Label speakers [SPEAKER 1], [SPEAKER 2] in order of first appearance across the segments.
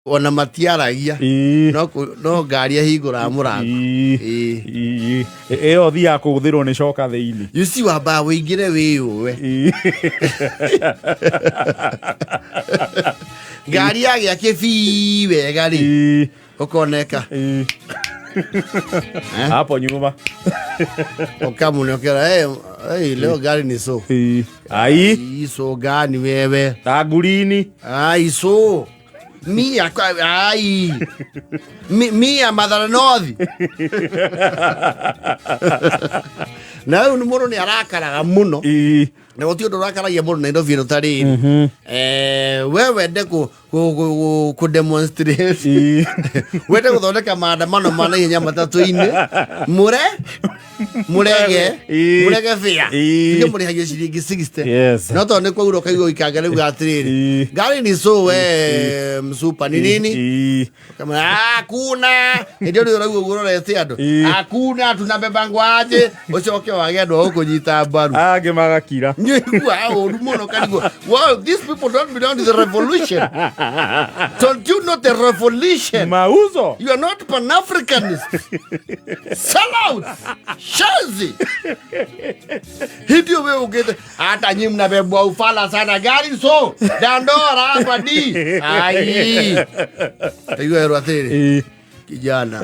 [SPEAKER 1] Ona matiaragia. No ngari ĩhingũraga mũrango. Ĩĩ.
[SPEAKER 2] Ĩĩ. Ĩyo thiaga kũgũthĩrwo nĩ coka thĩinĩ.
[SPEAKER 1] You see, wambaga wĩingĩre wĩyũwe. Ngari yagĩa kĩbii wega rĩ, ũkoneka.
[SPEAKER 2] Hapo nyuma.
[SPEAKER 1] Ũkamũnokera, "Hey, hey, leo gari ni so."
[SPEAKER 2] Ai.
[SPEAKER 1] Iso gani wewe?
[SPEAKER 2] Tangurini.
[SPEAKER 1] Ai, so mia ai mia Mathare North. Na rĩu mũndũ nĩ arakaraga mũno. Na gũtirĩ ũndũ ũrakaragia mũndũ Nairobi ĩno ta rĩrĩ. We wende kũ demonstrate, wende gũthondeka maandamano ma naihenya matatũ-inĩ, mũre mũrege. Mũrege bĩa. Tuge mũrĩhagia ciringi 60. No tondũ nĩ kwaura ũkaigua ikanga rĩu atĩrĩrĩ, ngari ni so we msupa ni nini. Kama hakuna hĩndĩ ĩyo ũraigua ũguo ũrorete andũ. Hakuna tunabebangwaje ũcoke wage andũ a gũkũnyita mbaru.
[SPEAKER 2] Angĩ magakira.
[SPEAKER 1] Nĩigua ũru mũno karigwo, wow, these people don't belong to the revolution. Don't you know the revolution?
[SPEAKER 2] Mauzo.
[SPEAKER 1] You are not pan-Africanists. Sellouts. Shazi. Hivyo wewe ungete hata nyinyi mnabebwa ufala sana gari so dandora hapa di. Ai. Hiyo ero athiri. Kijana.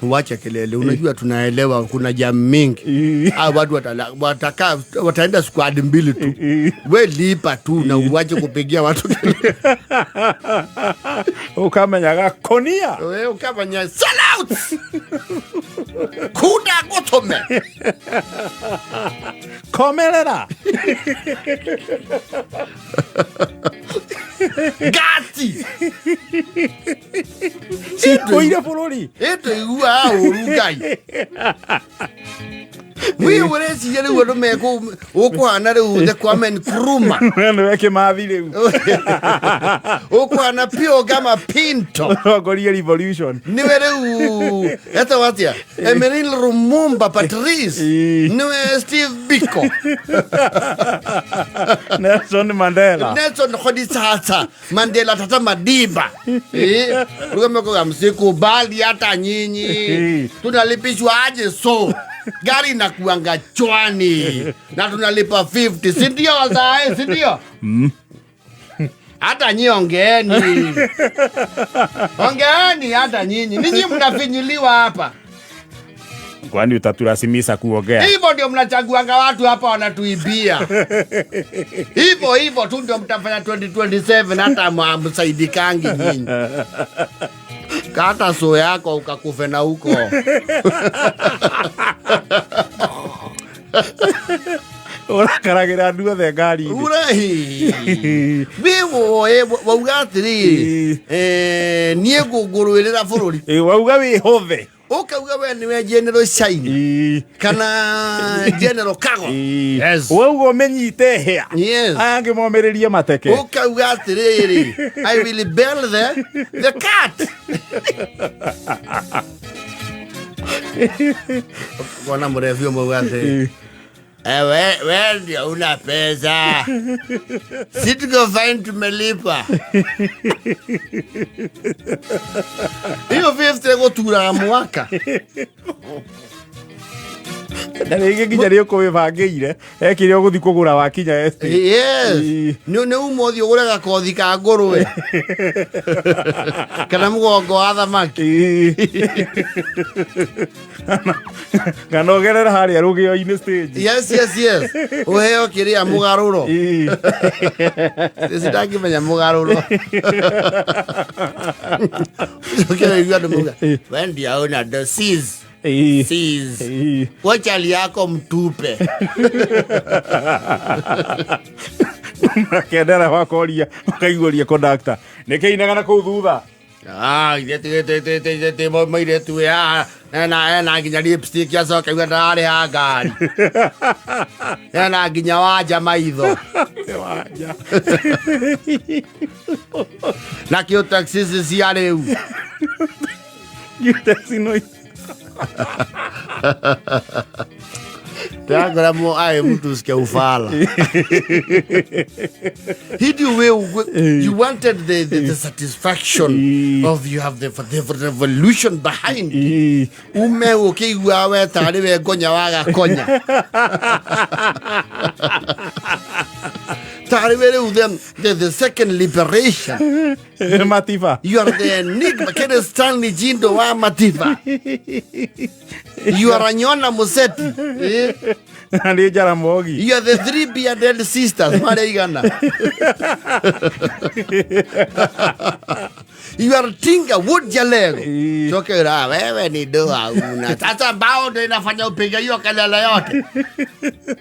[SPEAKER 1] Wacha kelele. Unajua tunaelewa kuna jam mingi. Hao watu wataka wataenda squad mbili tu. We lipa tu na uache kupigia watu kelele.
[SPEAKER 2] Ukamenyaga konia.
[SPEAKER 1] We ukamenya sellouts. Kuda gotome.
[SPEAKER 2] Komerera.
[SPEAKER 1] Gati.
[SPEAKER 2] Cihũire bũrũri.
[SPEAKER 1] Ĩtũigua ũru Ngai. Wi ũreciria rĩu andũ mekũ ũkũhana rĩu the Kwame Nkrumah.
[SPEAKER 2] We nĩwe Kĩmathi rĩu.
[SPEAKER 1] Ũkũhana Pio Gama Pinto.
[SPEAKER 2] Ũtongorie revolution.
[SPEAKER 1] Niwe rĩu etagwo atĩa? Emery Lumumba Patrice. Niwe Steve Biko.
[SPEAKER 2] Nelson Mandela.
[SPEAKER 1] Nelson Rolihlahla Mandela tata Madiba. Ruga msikubali hata nyinyi. Tunalipishwa aje so? Gari inakuanga chwani na tunalipa 50, si ndio wazae, si ndio? Hata nyi ongeeni. Ongeeni hata nyinyi. Ninyi mnafinyiliwa hapa.
[SPEAKER 2] Kwani utatulazimisha kuongea?
[SPEAKER 1] Hivyo ndio mnachaguanga watu hapa wanatuibia. Hivyo hivyo tu ndio mtafanya 2027 hata msaidikangi nyinyi. Kata so yako ukakufe na huko.
[SPEAKER 2] Ũrakaragĩra andũ othe ngari-inĩ.
[SPEAKER 1] Urahi. Wĩ wauga atĩrĩrĩ, niĩ ngũrũĩrĩra bũrũri.
[SPEAKER 2] Wauga wĩhothe.
[SPEAKER 1] Ũkauga we nĩwe General China. Kana General Kago. Yes.
[SPEAKER 2] Wauga ũmenyite hĩa.
[SPEAKER 1] Yes.
[SPEAKER 2] Aya angĩ momĩrĩrie mateke.
[SPEAKER 1] Ũkauga atĩrĩrĩ, I will bell the cat. Kona mũrebi ũmwe uga atĩrĩ, we ndio una pesa. Si tuko fine tumelipa. Hiyo 50 gũturaga mwaka.
[SPEAKER 2] Na rĩngĩ nginya nĩ ũkũmĩbangĩire ekĩrĩa ũgũthiĩ kũgũra wakinya estate.
[SPEAKER 1] Yes. Nĩ uma ũthiĩ ũgũre gakothi ka ngũrwe. Kana mũgongo wa thamaki.
[SPEAKER 2] Kana ũgerere harĩa rũgĩo-inĩ stage.
[SPEAKER 1] Yes. Ũheo kĩrĩa mũgarũro. Sitangĩmenya mũgarũro. Ũkĩra igua andũ mauga, we ndio una the seas. Seas. Wacha yako mtupe.
[SPEAKER 2] Makendera wakoria ũkaiguria conductor. Nĩkĩ inagana kũu thutha?
[SPEAKER 1] Ah, ithe ti mũirĩtu wĩ haha ena nginya lipstick acoka igua ndararĩha ngari. Ena nginya wanja maitho.
[SPEAKER 2] Wanja.
[SPEAKER 1] Na kĩo taxi ici cia rĩu.
[SPEAKER 2] Kĩo taxi no.
[SPEAKER 1] Ndĩrakwĩra aĩ mtu usikia ufala. Hidi you wanted the satisfaction of you have the revolution behind you. Ume ũkĩigua we tarĩ we ngonya wa gakonya. Tarĩ we rĩu the second liberation.
[SPEAKER 2] Matiba.
[SPEAKER 1] You are the enigma. Kenneth Stanley Jindo wa Matiba. You are Anyona Museti. Eh?
[SPEAKER 2] Na nĩ Jaramogi.
[SPEAKER 1] You are the three bearded sisters. Marĩa igana. You are Tinga Wood Jalego. Choke ra wewe ni doa una. Sasa mbao ndio inafanya upige hiyo kelele yote.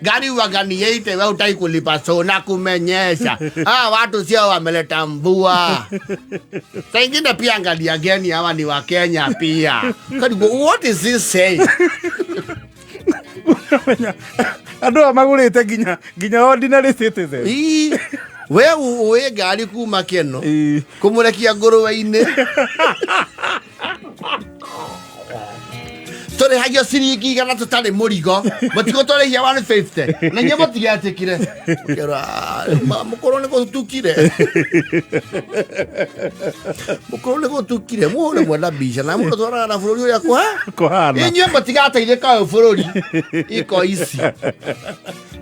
[SPEAKER 1] Gari waganiete wewe utai kulipa so na kumenyesha. Ah, watu sio wameleta mvua. Saa ingine pia angalia geni hawa ni wa Kenya pia. Kadi, what is this saying?
[SPEAKER 2] Andũ aya magũrĩte nginya ordinary citizen.
[SPEAKER 1] Ii, we uĩ ngari kuma Keno
[SPEAKER 2] Ii.
[SPEAKER 1] kũmũrekia ngũrwe-inĩ tũrĩhagio ciringi igana tũtarĩ mũrigo mũtigũ tũrĩhia 150 na inyuĩ mũtigetĩkire. Ũkĩrwo, ah, mũkũrũ nĩ gũtukire. Mũkũrũ nĩ gũtukire. Mũhũre mwena mbica na mũndũ twaraga na bũrũri ũrĩa
[SPEAKER 2] kũhana.
[SPEAKER 1] Inyuĩ mũtigateithĩka ũyũ bũrũri iko ici.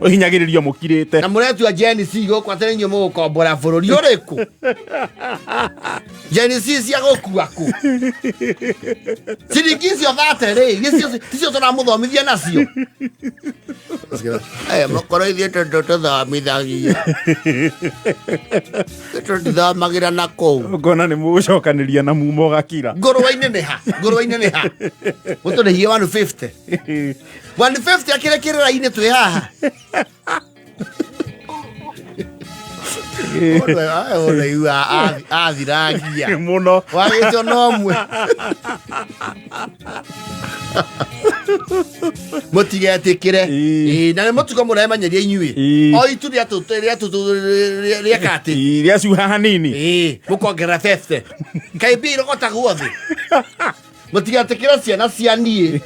[SPEAKER 2] Ũhinyagĩrĩrio mũkirĩte.
[SPEAKER 1] Na mũretua Gen Z gũkũ atĩ inyuĩ mũgũkombora bũrũri ũrĩkũ? Gen Z cia gũkua kũ? Ciringi icio thate rĩ, ticio tũramũthomithia nacio. Mũkorwo ithuĩ tondũ tũthomithagia. Tũtithomagĩra na kũu.
[SPEAKER 2] Ũkona nĩ mũgũcokanĩria na mumo ũgakira.
[SPEAKER 1] Ngũrwe-inĩ nĩ ha? Ngũrwe-inĩ nĩ ha? Mũtũrĩhie 150. 150 akĩrĩ kĩrĩra-inĩ twĩ haha. Ũndũ athiragia.
[SPEAKER 2] Mũno.
[SPEAKER 1] Wagĩtio no mwe. Mũtigetĩkĩre.
[SPEAKER 2] Ĩĩ.
[SPEAKER 1] Ĩĩ, na nĩ mũtugo mũremenyeria inyuĩ.
[SPEAKER 2] Ĩĩ.
[SPEAKER 1] O itu rĩaka atĩ.
[SPEAKER 2] Ĩĩ, rĩacuha hanini.
[SPEAKER 1] Ĩĩ, mũkongerera 50. Kaĩ mbia irogotagwo thĩ. Mũtigetĩkĩre ciana cia niĩ.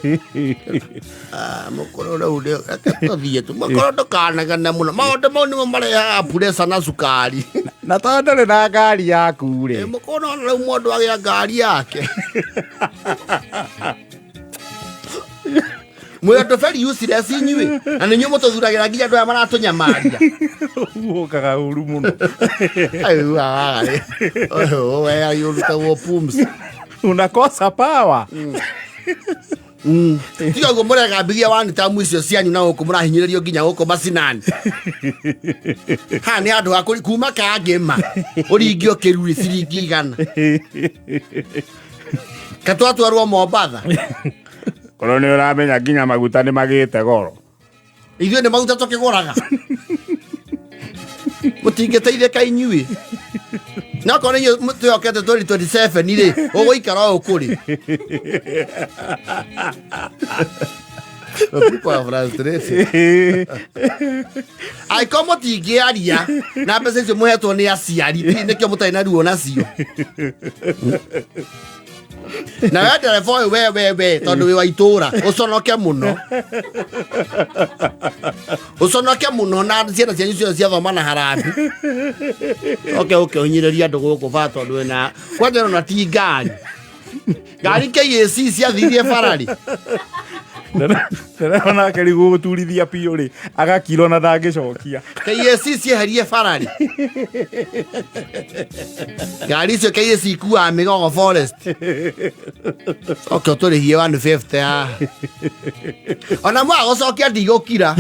[SPEAKER 1] Ah, mũkũrũ rĩu reke tũthiĩ tu. Mũkũrũ ndũkanegene mũno. Maũndũ mau nĩmo marehaga pressure na cukari.
[SPEAKER 2] Na tondũ ndũrĩ na ngari yaku rĩ.
[SPEAKER 1] Mũkũrũ no rĩu mũndũ agĩa ngari yake. Mwĩ andũ very useless inyuĩ. Na nĩ inyuĩ mũtũthuragĩra nginya andũ aya maratũnyamaria.
[SPEAKER 2] Ũkaga ũru mũno.
[SPEAKER 1] Ai, wa, wa, we, we, ũrutagwo pumzi.
[SPEAKER 2] Unakosa power.
[SPEAKER 1] Tiga ũguo mũregambithia wani tamu icio cianyu na gũkũ mũrahinyĩrĩrio nginya gũkũ macinani. Haha nĩ handũ ha kuma kangĩma ũringio kĩrurĩ ciringi igana. Katwatwarwo Mombatha.
[SPEAKER 2] Korwo nĩ ũramenya nginya maguta nĩ magĩte goro.
[SPEAKER 1] Ithuĩ nĩ maguta tũkĩgũraga. Mũtingĩteithĩka inyuĩ. Na okorwo nĩ inyuĩ twĩhokete 2027 rĩ, ũgũikara ũũ kũrĩ. The people are frustrated. Angĩkorwo mũtingĩaria na mbeca icio mũhetwo nĩ aciari, nĩkĩo mũtarĩ na ruo nacio. Na we ndereba ũyũ, we, we, we, tondũ wĩ wa itũũra, ũconoke mũno. Ũconoke mũno na ciana cianyu ciothe ciathoma na harambee. Oke ũkĩhinyĩrĩria andũ gũkũ ba tondũ wĩna kwanja ona ti ngari. Ngari KAC ciathirie barari.
[SPEAKER 2] Ndereba nake rĩu gũgũturithia biũ rĩ, agakirwo na ndangĩcokia.
[SPEAKER 1] KAC cieherie barari. Ngari icio KAC ikuaga Mĩgogo Forest. Oke ũtũrĩhie 150 haha. Ona mwaga gũcokia ndigũkira.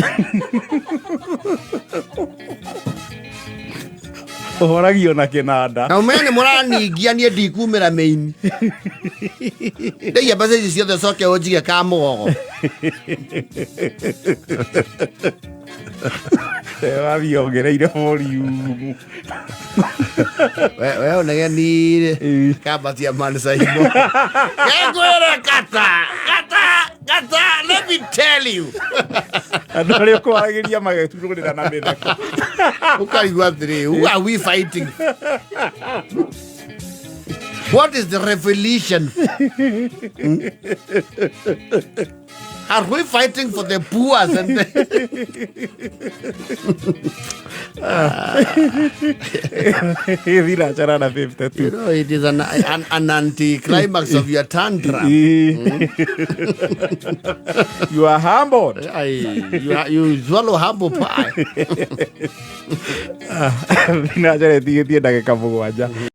[SPEAKER 2] Ũhoragio na kĩnanda.
[SPEAKER 1] Na ũmenye nĩ mũraningia niĩ ndikumĩra mĩini. Ndaiya mbeca ici ciothe ũcoke ũnjige ka mũgogo.
[SPEAKER 2] Wathiĩ ongereire volume.
[SPEAKER 1] We ũnegenire. Kambatia man Saimo. Kengwĩre kata, kata, kata, let me tell you.
[SPEAKER 2] Andũ arĩa ũkwaragĩria mageturũrĩra na mĩtheko.
[SPEAKER 1] Ũkaigua atĩrĩ, who are we fighting? What is the revolution? Are we fighting for the poor and the...
[SPEAKER 2] Thinacara na 52.
[SPEAKER 1] You know, it is an anticlimax of your tantrum.
[SPEAKER 2] You are humbled.
[SPEAKER 1] You swallow humble pie.
[SPEAKER 2] Thinacara ĩtigĩtie ndagĩka 7.